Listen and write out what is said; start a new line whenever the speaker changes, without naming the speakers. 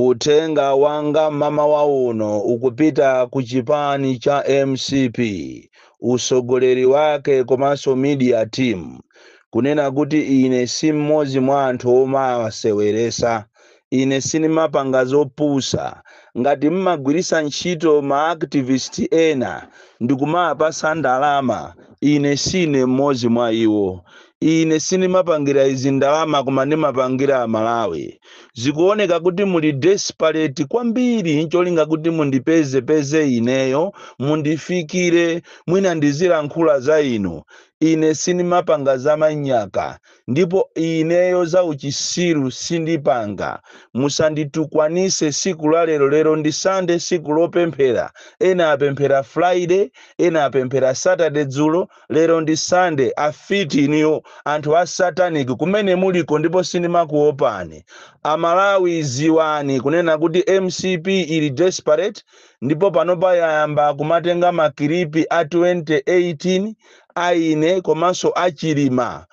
Uthenga wanga mmawa uno ukupita ku chipani cha MCP, usogoleri wake komanso media team, kunena kuti ine si mmodzi mwa anthu omawaseweresa. Ine sindimapanga zopusa. Ngati mmagwiritsa ntchito ma activist ena ndikumapasa ndalama, ine sine mmodzi mwa iwo. Ine sindimapangira izi ndalama, koma ndimapangira Amalawi. Zikuoneka kuti muli desperate kwambiri ncholinga kuti mundipezepeze ineyo, mundifikire, mwina ndizilankhula za inu. Ine sindimapanga zamanyaka, ndipo ineyo za uchisiru sindipanga. Musanditukwanise siku la lero. Lero ndi Sande, siku lopemphera. Ena apemphera Friday, ena apemphera Saturday dzulo. Lero ndi Sunday. Afiti iniyo, anthu a satanic kumene muliko, ndipo sindimakuopani. Amalawi, ziwani kunena kuti MCP ili desperate, ndipo panopa yayamba kumatenga ma clip a 2018 aine komanso achilima.